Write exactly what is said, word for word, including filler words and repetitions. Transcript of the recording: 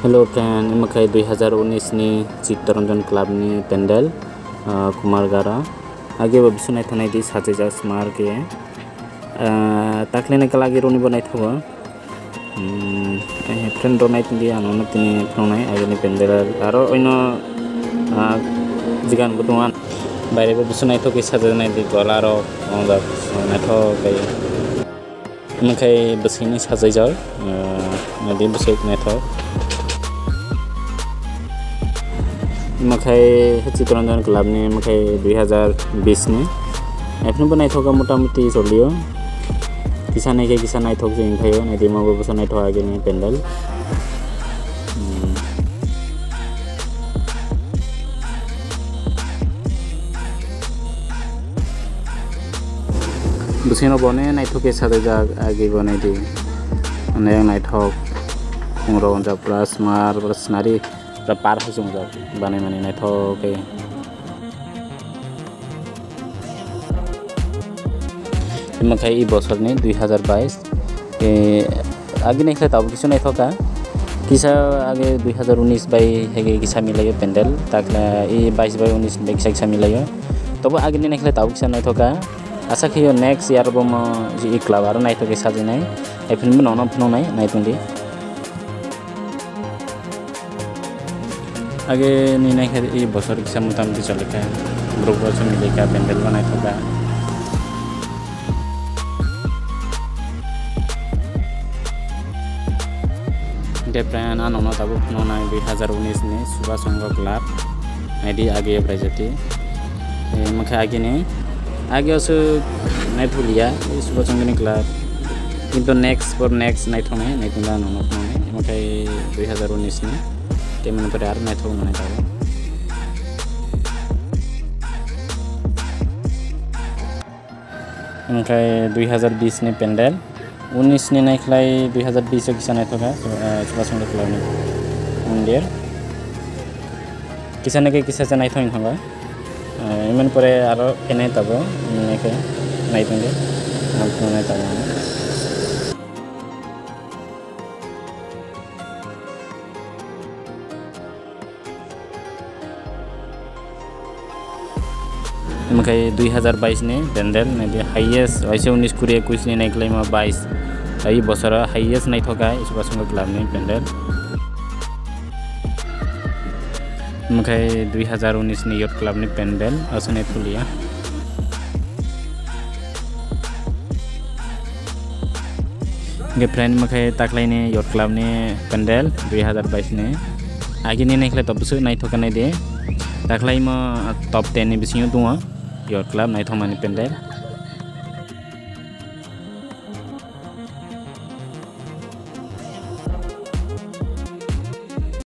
Hello friend, imo khe dui hazar unis ni Chittaranjan Club ni pandal, ah, Kumargara. Age bo bisu naithok nai di, sajajak smart khe. Ah, takle ni kala age roni bo naithogo. Hmm, eh, friend rok nai tongdi, ano no tini phunuknai age ni pandal. Aro oino, ah, jigan bo tongo. Baire bo bisu naithok khe sajajak nai di, gola rok, wngjak, naithok khe. Omo khe bwswini sachaijak, ah, nadi bwswk naithok. Omo khe Chittaranjan Club ni, omo khe dui hazar bis ni. Ephano bo naithok kha, motamuti cholio. Kisa nai khe kisa naithok se wngkhaio, naidi omo bo bwswk naithok agini pandal. Hmm. Bwswino bo ne naithok khe sajajak, agi bo naidi. Onek naithok. Khungrok wngjak pura smart, pura scenery, pura park hai se wngjak. Banai mani naithok khe. Omo khe e bosorni dui hazar bais. E, agini khe tabuk kisu naithok kha. Kisa age dui hazar unis bai hege kisa milaio pandal. Takla e bais bai unis bai kisa kisa milaio. Tobo agini naikhle tabuk kisa naithok kha. Asa khe next year bo mo e club aro naithok khe sajinai. Ephino bo nono phunuknai, naitongdi. Age ni naikhe e bosor kisa motamuti chole kha, borok bo chwng milai kha, pandal bo naithok kha. Hwnkhe friend, ano no tabuk phunuknai dui hazar unis ni Subhas Chondro Club, naidi age braijati. Eh, omo khe agini, age o se naithok liya, eh, Subhas Chondro ni club. Kintu next for next naithok nai, naithok da ano no phunuknai. Omo khe dui hazar unis ni. Tei mani pore aro naithok manai tabuk. Hwnkhe dui hazar bis ni pandal, unis ni naikhlai dui hazar bis o kisa naithok kha, eh, Subhas Chondro Club ni mondir. Kisa nai khe kisa se naithok wng thangkha. Eh, emoni pore aro phenai tabuk, emoni khe naithok di, ang phunuknai tabuk. Omo khe dui hazar bais ni pandal, naidi highest, waisa unis kuri ekwis ni naikhlaima bais. Ai bosoro highest naithok kha Subhas Chondro Club ni pandal. Omo khe dui hazar unis ni Youth Club ni pandal, aswk naithok liya. Hwnkhe friend, omo khe taklaini Youth Club ni pandal dui hazar bais ni. Agini naikhlai tabuk bwswk naithok kha naidi. Taklaimo top ten ni bisingo tongo Youth Club naithokmani pandal.